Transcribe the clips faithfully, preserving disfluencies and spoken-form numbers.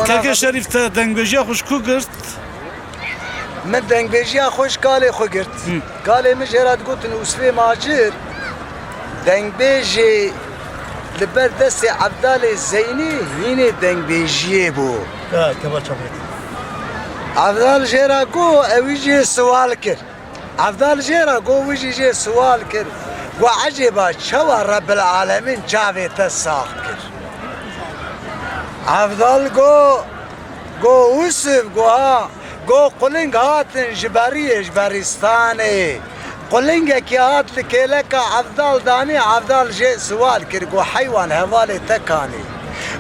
Keke Şerîf, te dengbêjiya xwe ji ku girt? Min dengbêjiya xwe ji kalê xwe girt. Kalê min jê re digotin Ûsfê Macir. Dengbêjê li ber destê Evdalê Zeynî hînê dengbêjiyê bû. Evdal jê re got, ewî jê siwal kir. Evdal jê re got, wî jî jê siwal kir. Got, ecêba çawa Rebbil Alemîn çavê te sax kir? Evdal got, got, Ûsiv, got, ha, got, quling hatin ji beriyê, ji beristanê. Qulingekî hat li kêleka Evdal danî, Evdal jê siwal kir, got, heywan, hevalê te kanî?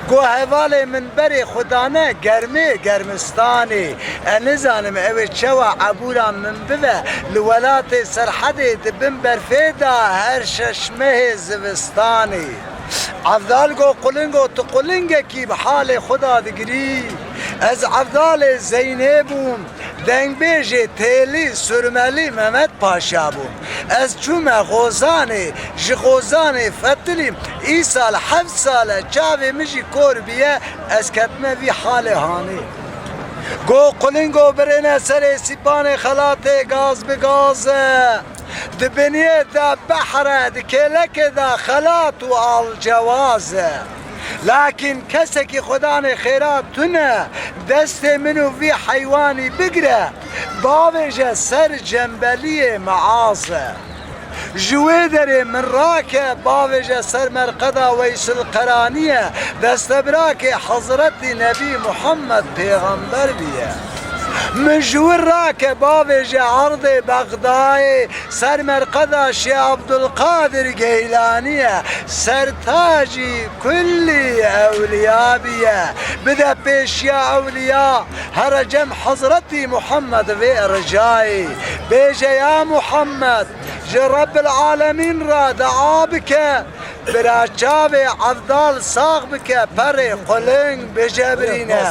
Got, hevalê min berê xwe dane germê germistanê. E, nizanim ew ê çawa ebûra min bibe, li welatê Serhedê di bin berfê de her şeş mehê zivistanê. Evdal got, qulingo, tu qulingekî bi halê xwe de digirî. Ez Evdalê Zeynê bûm, dengbêjê têlî surmelî Mehmet Paşa bûm. Ez çûme Xozanê, ji Xozanê fetilîm. Îsal heft sal e, çavê min jî kor bûye, ez ketime vî halê hanê. Got, qulingo, birêne serê sîpanê xelatê, gaz bi gaz e. Di biniyê de behr e, di kêlekê de xelat û alcewaz e. Lakîn kesekî Xudanê xêra tune, destê min û vî heywanî bigire, bavêje ser cembeliyê meaz e. Ji wê derê min rake, bavêje ser merqeda Weysil Qeraniye, destebirakê Hezretî Nebî Muhammed Pêxember bûye. Min ji wir rake, bavêje erdê Bexdayê, ser merqeda Şêx Abdulqadir Geylaniye, sertacî kullî ewliya bûye. Bide pêşiya ewliya, here cem Hezretî Muhammed vê ricayê. Bêje, ya Muhammed, ji Rebbil Alemîn re dua bike, bira çavê Evdal sax bike, perê quling bicebirîne.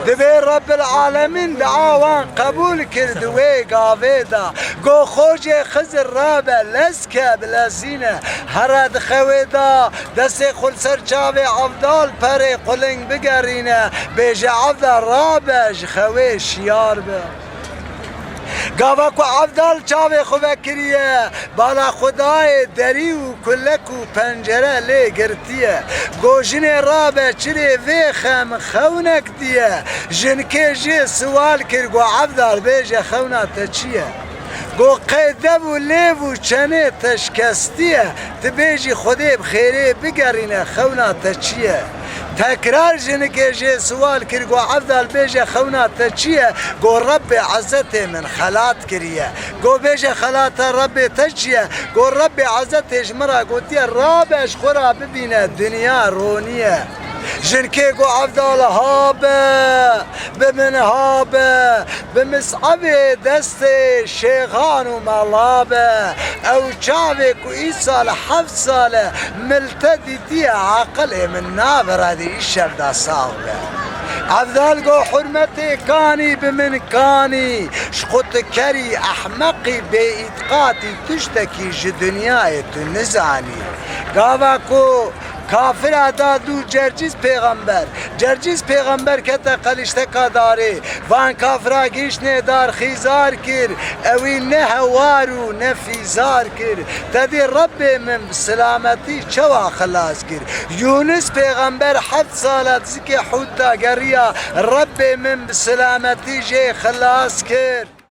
Divê Rebbil Alemîn dua wan qebûl kir di wê gavê de. Got, Xocê Xizir rabe, lez ke bilezîne. Here di xewê de destê xwe li ser çavê Evdal, perê quling bigerîne. Bêje, Evdal rabe, ji xewê şiyar be. Gava ku Evdal çavê xwe vekiriye, bala xwe dayê derî û kulek û pencere lê girtiye. Got, jinê rabe, çirê vê xem xewnek diye. Jinkê jê siwal kir, got, Evdal, bêje, xewna te çi ye? Got, qey dev û lêv û çenê te şikestiye, tu bêjî Xwedê bi xêrê bigerîne, xewna te çi ye? Tekrar jinikê jê siwal kir, got, Evdal, bêje, xewna te çi ye? Got, Rebbê Ezzetê min xelat kiriye. Got, bêje, xelata Rebbê te çi ye? Got, Rebbê Ezzetê ji min re gotiye, rabe, ji xwe re bibîne, dinya ronî ye. Jinkê got, Evdal, habe, bi min habe, bi Mis'ebê destê şêxan û mela be. Ew çavê ku îsal heft sal e, min li te dîtiye, aqilê min nabire, di îşev de sax be. Evdal got, hurmetê kanî bi min kanî, ji xwe tu kerî, ehmeqî, bêîtiqatî, tiştekî ji dinyayê tu nizanî. Gava ku Kafira da dû Cercîs pêxember. Cercîs pêxember kete qelîşteka darê. Van kafira gihiştine dar, xîzar kir. Ewî ne hewar û ne fîzar kir. Te dî Rebbê min bi silametî çawa xilas kir? Yûnis pêxember heft sala di zikê hût da geriya, Rebbê min bi silametî jê xilas kir.